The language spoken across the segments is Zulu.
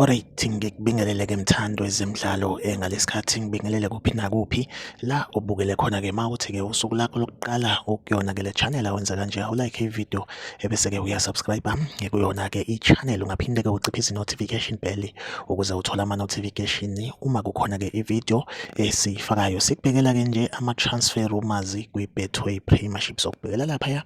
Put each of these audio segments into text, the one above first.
Alright, ngikubingelele-ke mthandi wezemidlalo ngalesikhathi ngibingelele kuphi nakuphi la ubukele khona-ke uma uthi-ke usuku lakho lokuqala ukuyona-ke le channel awenza kanje awulike i-video ebese-ke uyasubscribe kuyona-ke i-channel. Ungaphinde-ke uciphise i-notification bell ukuze uthole ama-notification uma kukhona-ke i-video esiyifakayo. Sikubhekela-ke nje ama-transfer rumors kwi-Betway Premiership, sokubhekela laphaya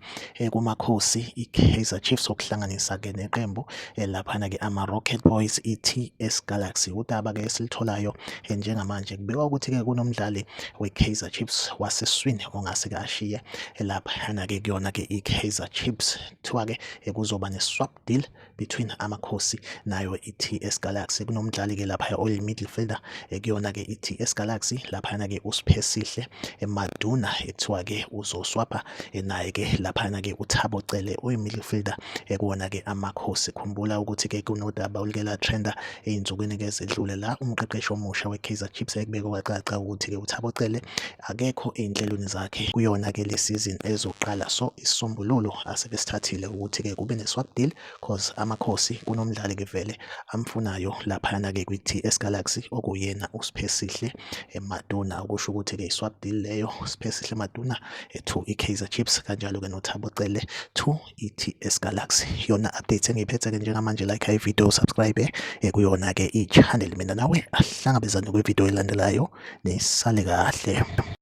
kuMakhosi i-Kaizer Chiefs okuhlanganisa-ke neqembu laphana-ke ama-Rocket Boys i-TS Galaxy. Udaba-ke esilitholayo njengamanje kubikwa ukuthi-ke kunomdlali we-Kaizer Chiefs waseswini ongase-ke ashiye laphana-ke kuyona-ke i-Kaizer Chiefs. Kuthiwa-ke kuzoba ne-swap deal between Amakhosi nayo i-TS Galaxy. Kunomdlali-ke laphaya oyi-midfielder kuyona-ke i-TS Galaxy, laphayana-ke uSiphesihle Maduna ekuthiwa-ke uzoswapha naye-ke laphayana-ke uThabo Cele oyi-midfielder kuwona-ke Amakhosi. Khumbula ukuthi-ke kunodaba oluke latrenda ey'nsukwini-ke ezedlule la umqeqeshi omusha we-Kaizer Chiefs ekubeke kwacaca ukuthi-ke uThabo Cele akekho ey'nhlelweni zakhe kuyona-ke le season ezoqala. So isisombululo asebesithathile ukuthi-ke kube ne-swap deal cause Amakhosi kunomdlali-ke vele amfunayo laphayana-ke kwi-TS Galaxy okuyena uSiphesihle Maduna. Okusho ukuthi-ke i-swap deal leyo, Siphesihle Maduna to i-Kaizer Chiefs, kanjalo-ke noThabo Cele to i-TS Galaxy. Yona update engiyiphethe-ke njengamanje, like i-video, subscribe kuyona-ke i-channel. Mina nawe ahlangabezane kwi-video elandelayo, nisale kahle.